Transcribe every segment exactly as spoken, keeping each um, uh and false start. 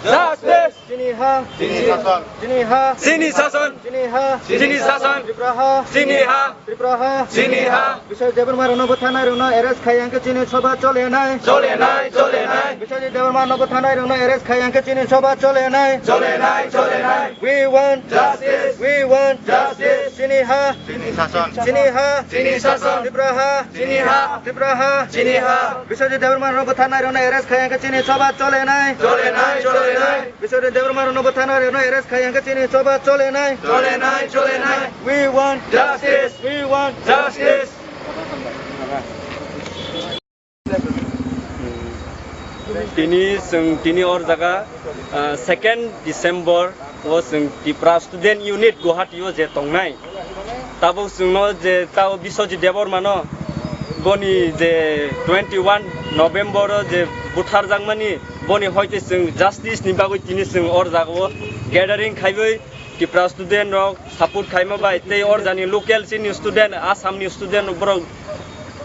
Justice! Chini ha. Chini sason. Chini ha. Chini sason. Chini ha. Chini sason. Tripura ha. Chini ha. Tripura ha. Chini ha. Biswajit Debbarma rokno bwtharnai rokno arrest khai hwnkhe chini sobha chole nai. Chole nai, chole nai. Biswajit Debbarma no bwtharnai rokno arrest khai hwnkhe chini sobha chole nai. Chole nai, chole nai. We want justice. We want justice. Chini ha. Chini sason. Chini ha. Chini sason. Tripura ha. Chini ha. Tripura ha. Chini ha. Biswajit Debbarma rokno bwtharnai rokno arrest khai hwnkhe chini sobha chole nai. Chole nai, chole nai. Biswajit Debbarma rokno bwtharnai rokno arrest khai hwnkhe chini sobha chole nai. Chole nai, chole nai. We want justice. We want justice. Tini chwng tini or jaga, ah, second December o chwng Tipra Student Unit Guwahati o je tongnai. Tabuk chwngno je tao Biswajit Debbarmano boni je twenty one November o je butharjakmani boni hoite chwng justice ni bagwi tini chwng or jaga o gathering khaiwi Tipra student rok support khaima bai tei or jani local chini student, Assam ni student rok borok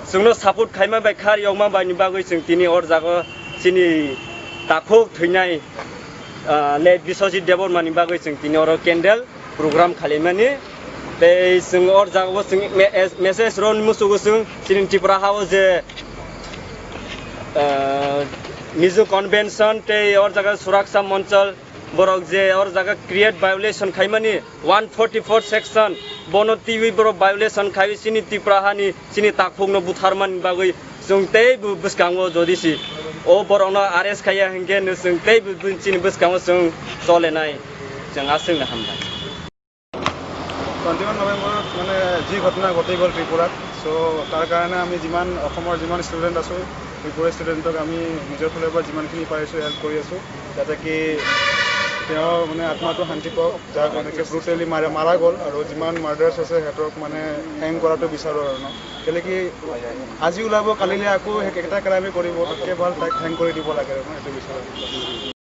chwngno support khaima bai khar yokma bai ni bagwi chwng tini or jaga o chini takhuk thwinai, ah, late Biswajit Debbarma ni bagwi chwng tini oro candle program khalaimani. Tei chwng or jaga o chwng me-, message rw musugo chwng chini Tripura ha o je, ah, Mizo convention tei or jaga Suraksha Manchal borok je or jaga create violation khaimani one forty four section, bono twiwi borok violation khaiwi chini Tripura hani chini takhukno butharmani bagwi chwng teibo bwskango jodi si o borokno arrest khaiya hinkhe no chwng teibo chini bwskango chwng cholenai chwng aswkno hambai. Twenty one নৱেম্বৰত মানে যি ঘটনা ঘটি গ'ল ত্ৰিপুৰাত, চ' তাৰ কাৰণে আমি যিমান অসমৰ যিমান ষ্টুডেণ্ট আছোঁ, ত্ৰিপুৰা ষ্টুডেণ্টক আমি নিজৰ ফালৰ পৰা যিমানখিনি পাৰিছোঁ হেল্প কৰি আছোঁ, যাতে কি তেওঁৰ মানে আত্মাটো শান্তি পাওক, যাক এনেকৈ ব্ৰুটেলি মাৰা মাৰা গ'ল আৰু যিমান মাৰ্ডাৰ্ছ আছে সিহঁতক মানে হেং কৰাটো বিচাৰোঁ আৰু ন। কেলে কি আজি ওলাব, কালিলৈ আকৌ সেই একেটা ক্ৰাইমে কৰিব, তাতকৈ ভাল তাক হেং কৰি দিব লাগে আৰু ন, এইটো বিচাৰোঁ।